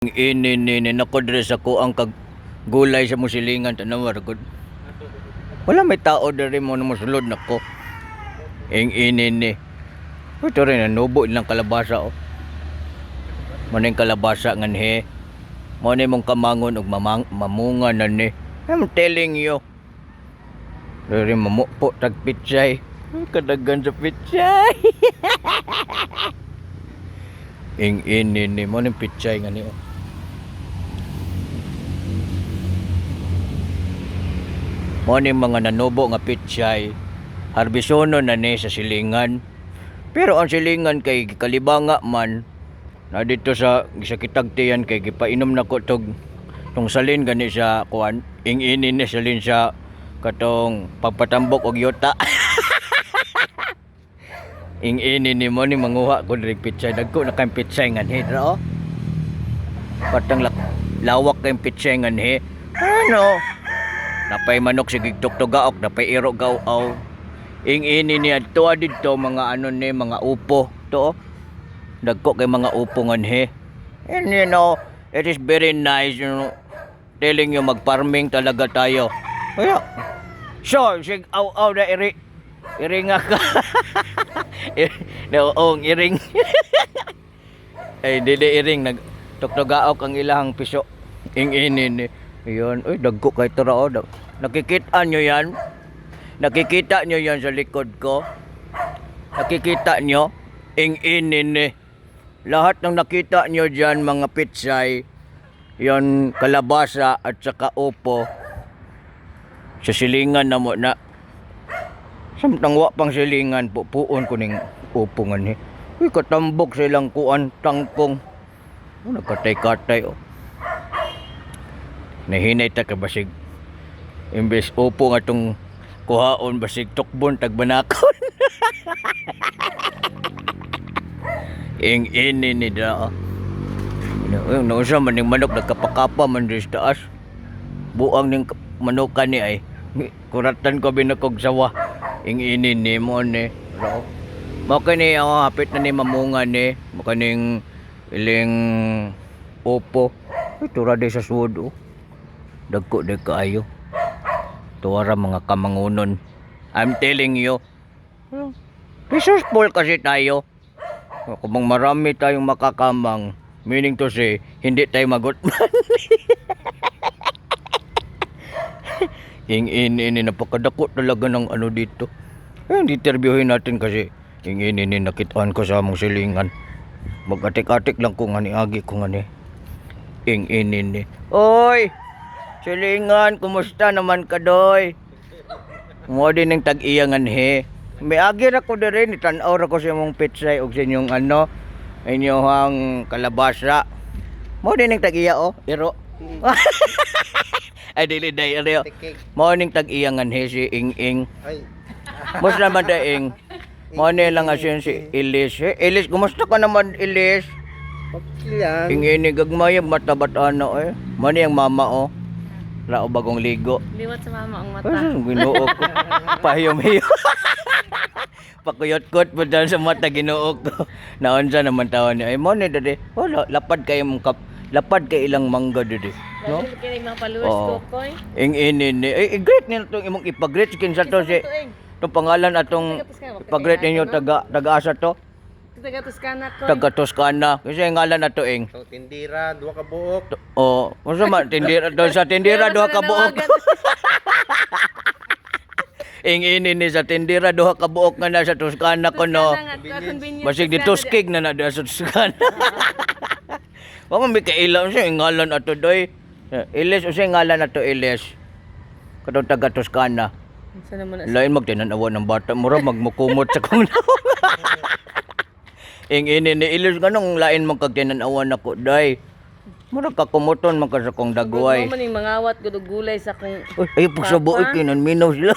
Ini ni ni nako diri sa kuang kag gulay sa musilingan tanawa ra gud. Wala may tao diri mo na mosulod nako. Ing ini ni. Ito rin nanubo ilang kalabasa oh. Maning kalabasa nganhi. Mo ni mong kamangon og mamang, mamunga na ni. I'm telling you. Diri mamupo tag pichay. Kadagan sa pichay. Ing ini ni mo ning pichay nga ni oh. Mo ni mga nanubo nga pichay. Harbisono na ni sa silingan. Pero ang silingan kay kalibanga man na dito sa kitagtiyan kay gipainom na ko tog tong salin gani sa kuan ing ini ni salin sa katong pagpatambok og yuta. Ing ini ni mo ni manguha ko diri pichay, dagko na kay pichay nganhi dra oh. Patang lawak kay pichay nganhi. Ano? Napay manok sige tuktugaok, napay iro gaw-aw. Ing ini ni adto didto mga ano ni mga upo to. Oh. Dagko kay mga upo nganhi. And you know, it is very nice. Telling you, mag-farming talaga tayo. Kaya, so, sig aw aw na iri. Iring ka. No, ong iring. Ay, dili iring nag tuktugaok ang ilahang piso. Ing ini ni. Ayun, uy, dagko kay tara oh. Nakikita nyo yan? Nakikita nyo yan sa likod ko? Nakikita nyo? Ing ini ni. Lahat ng nakita nyo dyan, mga pitsay, yon kalabasa at saka upo, sa silingan na mo na. Samtang wa pang silingan, pupuon ko ning upo nga ni. Uy, katambok silang kuan, tangkong. Oh, nagkatay-katay, oh. Nahinay ta ka basig. Imbes upo nga tong kuhaon, basig tukbon, tagbanakon. Ing ini ni da. Oh. Uy, nausa man ning manok nagkapakapa man diri sa taas. Buang ning manukan ni ay. Kuratan ko binakog sawa. Ing ini ni mo ni. Raw. Mao kini ako hapit na ni mamunga ni. Mao kaning iling upo. Uy, tura di sa suod oh. Dagko di kaayo. Tuwara mga kamangunon. I'm telling you. Resourceful kasi tayo. Kung marami tayong makakamang, meaning to say, hindi tayo magutman. Ing ini ini napakadako talaga ng ano dito. Eh, hindi interviewin natin kasi ing ini ini nakitaan ko sa among silingan. Mag-atik-atik lang ko nga ni agi ko nga ni. Ing ini ini. Oy! Silingan, kumusta naman ka doy? Mo din ng tag-iyangan he. May agi ra ko diri ni tan-aw ra ko sa imong pitsay og sa inyong ano inyong kalabasa. Mo din ng tag-iya oh, iro. Ay dili day iro. Tikik. Mo ning tag-iyangan he si Ing Ing. Ay, Mus naman da Ing. Mo ni lang asin si Ilis. Eh, Ilis, kumusta ka naman Ilis? okay lang. Ing ini gagmay mata bat ano eh. Mo ni ang mama oh. Rao bagong ligo. Liwat sa mama ang mata. Ay, Ginoo ko. Pahiyom-hiyom. Pakuyot-kot po dyan sa mata Ginoo ko. Naunsa naman taon niya. Ay mo ni dede. Wala lapad kay mong kap lapad kay ilang mangga dede. No? Dahil kini mga followers Oo. ko koy. Ing ini ni. Ay, i-greet niyo itong imong ipag-greet kinsa to si itong pangalan atong ipag-greet ninyo taga taga-asa to? Taga Toscana koy. Taga Toscana. Kasi ang ngalan nato ing. So, tindira, duha ka buok. Oh, unsa man tindira doon sa tindira duha ka buok. Ing ini ni sa tindira duha ka buok nga na sa Toscana ko no. Basig di tuskig na na diha sa Toscana. Wa man mi kaila unsa yung ngalan ato doy. Ilis unsa yung ngalan ato Ilis? Katong taga Toscana. Unsa naman na Lain magtinanawa ng bata mura magmukumot sa kong naong. Ing ini ni Ilis ganong lain man kag tinanawa nako day. Mura ka kumuton man ka sa kong dagway. Mo man ning mangawat gud og gulay sa kong Uy, ay pagsabo Papa. kinan minaw sila.